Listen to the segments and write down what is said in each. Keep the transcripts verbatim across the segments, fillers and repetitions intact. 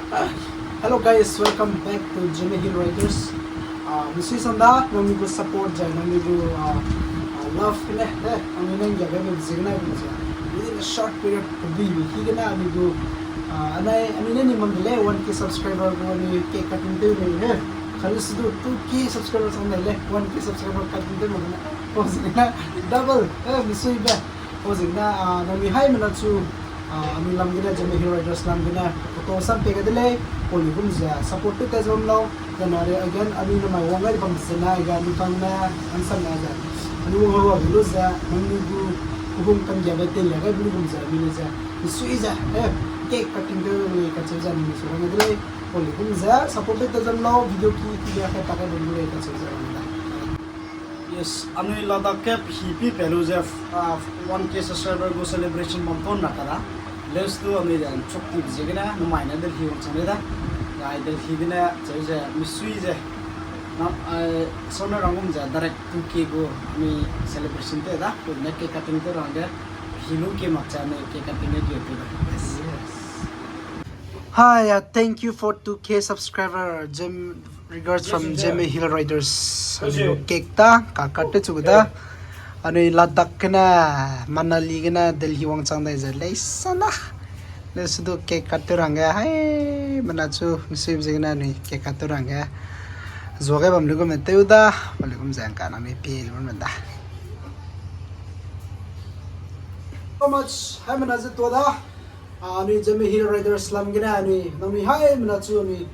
Hello guys, welcome back to Zeme Hill Riders. Ah, misui sanda, nangnui gu support zai, nangnui gu, ah, ah, love ne, eh, nangnui nang ya be zing na bu zai. Within a short period, kabi bi hi gena anui gu, ah, anai, anui ne ni mang le one K subscriber gu anui cake cutting tew ne he. Kali sidu two K subscriber sang ne le one K subscriber cutting tew mang na. Pau zing na double, eh, misui be. Pau zing na, ah, nangnui haimena chu, ah, anui lam gene, Zeme Hill Riders lam gene, photo sam pe ga de lei, pau lei gum ze, support tew tat ze bam lau, then are again, anui namai wang gai bam ze na, ga anui kang ne, ansam na ze. Anui wang hau lu ze, nangnui gu, hubung kan ge be te le gai bu gum ze, anui ne ze. Misui ze, eh, cake cutting tew le kacheu ze, anui su wang de lei, pau lei gum ze, support tew tat ze bam lau, video ki, ki ga ka ta gai bam lei kacheu ze rang da. Yes, anui Ladakh ke hi pi pe lu ze, ah, one K subscriber gu celebration bam ton ra ka da. Leus tu anui de chok tip ziegene, numai ne Delhi wang chang le da. Ai Delhi gene, cheu ze, misui ze. Na, ai, sona rang gum ze, direct two K gu anui celebration te da. Ku ne cake cutting te rang ge, hi lu ke mak ze anui cake cutting ne ge te da. Yes. Hi, uh, thank you for two K subscriber. Zem-, regards from Zeme Hill Riders. Anui cake ta, ka cut te chu da. Anui Ladakh gene, Manali gene, Delhi wangchang dai ze lei sana. Lei sudu cake cut te rangge, hai, mana chu, misui ze gene anui cake cut te rangge. Zua gai bam lu gum tew da, bam lu gum ze ngka nangnui pie lu gum da. So much, hai mana ze tua da. Ah, anui Zeme Hill Riders lam gene anui, nangnui haimena chu anui,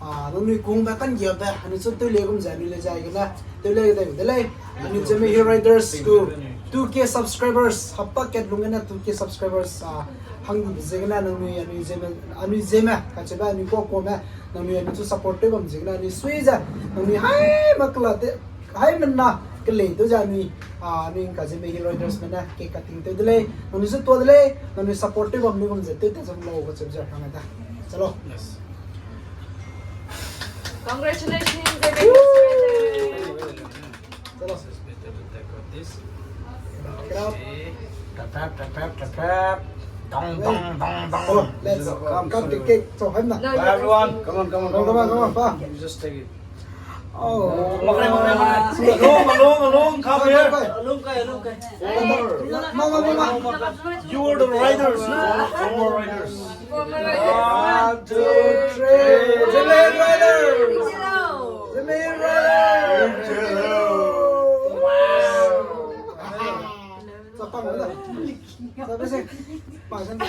ah, nangnui kung be kan gia be, anui chu tew le gum ze, anui le zai gene, tew le de, de lei, anui Zeme Hill Riders gu two K subscribers, hapta kat lung gene two K subscribers, ah, hang di ze gene, nangnui, anui Zeme, anui Zeme, kachebe, anui ko ko me, nangnui, anui chu support tew bam ze gene, anui sui ze, nangnui haima kela de, Haimena kelei tew ze anui, ah, anui ngka Zeme Hill Riders me ne cake cutting tew de lei, nangnui zu tua de lei, nangnui support tew bam ni gum ze tew te zam lau kacheu ze rang da. Chalo. Yes. Congratulations, Zeme Hill Riders. Chalo. This is better to take out this. Clap. Okay. Tap, tap, tap, tap, tap, tap. Dong, dong, dong, dong. Chalo, let's cut the cake. So, haimena. Everyone, come on, come on, come on, come on, come on. You just take it. Oh. Makre, makre, makre. Along, along, along, come here. Along kai, along kai. Over. Mama, mama. You are the riders. Former riders. Former riders. One, two, three. Zeme Hill Riders. Zeme Hill Riders. Wow. Chapang mana. Chapang mana.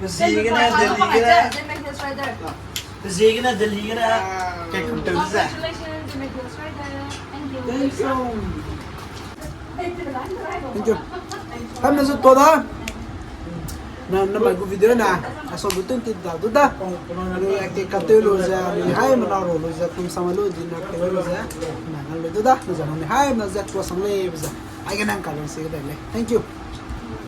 Ziegene Delhi gene. Ziegene Delhi gene. Cake cut tew ze. Congratulations, Zeme Hill Riders. Thank you. Thank you. Thank you. Haimena zu tua da. Na, na mai gu video na. Aso gu tun ti da du da. Anui cake cut tew lu ze, anui haimena ro lu ze, kum sama lu dinner tew lu ze. Na ngal lu du da. Na ze anui haimena ze tua sang lei ze. Aigene ngka lu si de lei. Thank you.